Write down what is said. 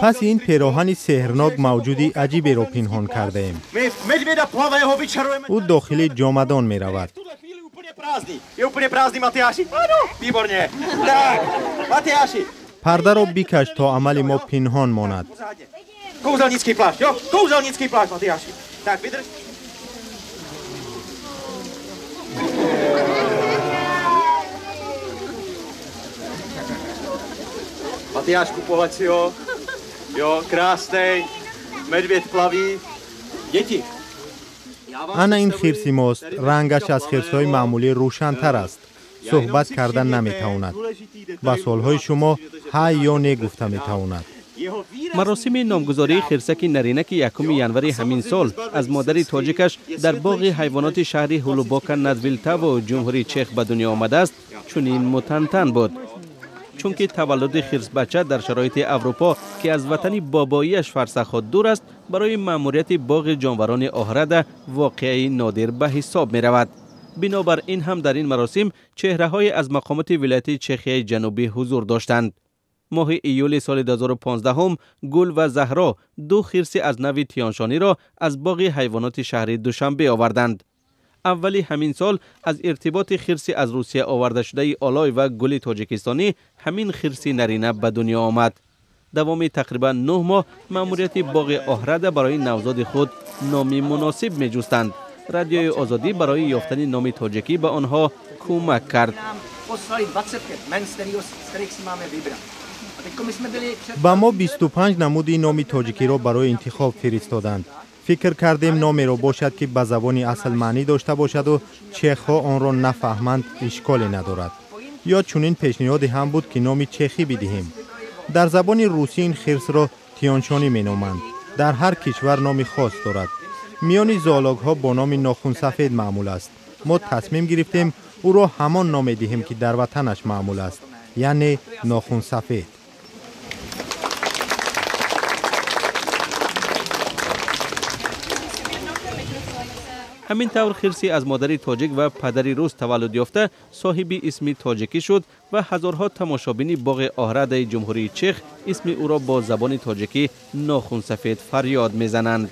Пас ин пироҳани сеҳрнок мавҷуди аҷиберо пинҳон кардаем. Ӯ дохили ҷомадон меравад. Пардаро бикаш, то амали мо пинҳон монад. Kouzelnický plášť, jo? Kouzelnický plášť, Matyáši. Tak, vydrž. Matyášku, pohled si ho. Jo, krásnej. Medvěd plaví. Děti. Ана ин хирси мост. Рангаш аз хирсҳои маъмулӣ рӯшантар аст. Суҳбат карда наметавонад. Ба суолҳои шумо ҳа ё не гуфта метавонад. Маросими номгузории хирсаки нарина, ки 1 январи ҳамин сол аз модари тоҷикаш дар боғи ҳайвоноти шаҳри Ҳулубока над Вилтаво, Ҷумҳурии Чех, ба дунё омадааст, чунин мутантан буд, чунки таваллуди хирсбача дар шароити Аврупо, ки аз ватани бобоиаш фарсахҳо дур аст, барои маъмурияти боғи ҷонварони Оҳрада воқеаи нодир ба ҳисоб меравад. Бинобар ин ҳам дар ин маросим чеҳраҳое аз мақомоти вилояти Чехияи Ҷанубӣ ҳузур доштанд. Моҳи июли соли 2015 Гул ва Заҳро, ду хирси аз нави тиёншониро, аз боғи ҳайвоноти шаҳри Душанбе оварданд. Аввали ҳамин сол аз иртиботи хирси аз Русия овардашудаи Олой ва Гули тоҷикистонӣ ҳамин хирси нарина ба дунё омад. Давоми тақрибан 9 моҳ маъмурияти боғи Оҳрада барои навзоди худ номи муносиб меҷустанд. Радиои Озодӣ барои ёфтани номи тоҷикӣ ба онҳо кӯмак кард. Poslali 25 jmen, z kterých si máme vybrat. A teďko my jsme byli před Ба мо 25 намуди номи тоҷикиро барои интихоб фиристоданд. Фикр кардем, номеро бошад, ки ба забони асл маънӣ дошта бошаду чехҳо онро нафаҳманд, ишколе надорад. Ё чунин пешниҳоде ҳам буд, ки номи чехӣ бидиҳем. Дар забони русӣ ин хирсро тиёншонӣ меноманд. Дар ҳар кишвар номи хос дорад. Миёни зоологҳо бо номи нохунсафед маъмул аст. Мо тасмим гирифтем, ӯро ҳамон ном медиҳем, ки дар ватанаш маъмул аст, яъне нохунсафед. Ҳамин тавр хирси аз модари тоҷик ва падари рус таваллуд ёфта соҳиби исми тоҷикӣ шуд ва ҳазорҳо тамошобини боғи Оҳрадаи Ҷумҳурии Чех исми ӯро бо забони тоҷикӣ нохунсафед фарёд мезананд.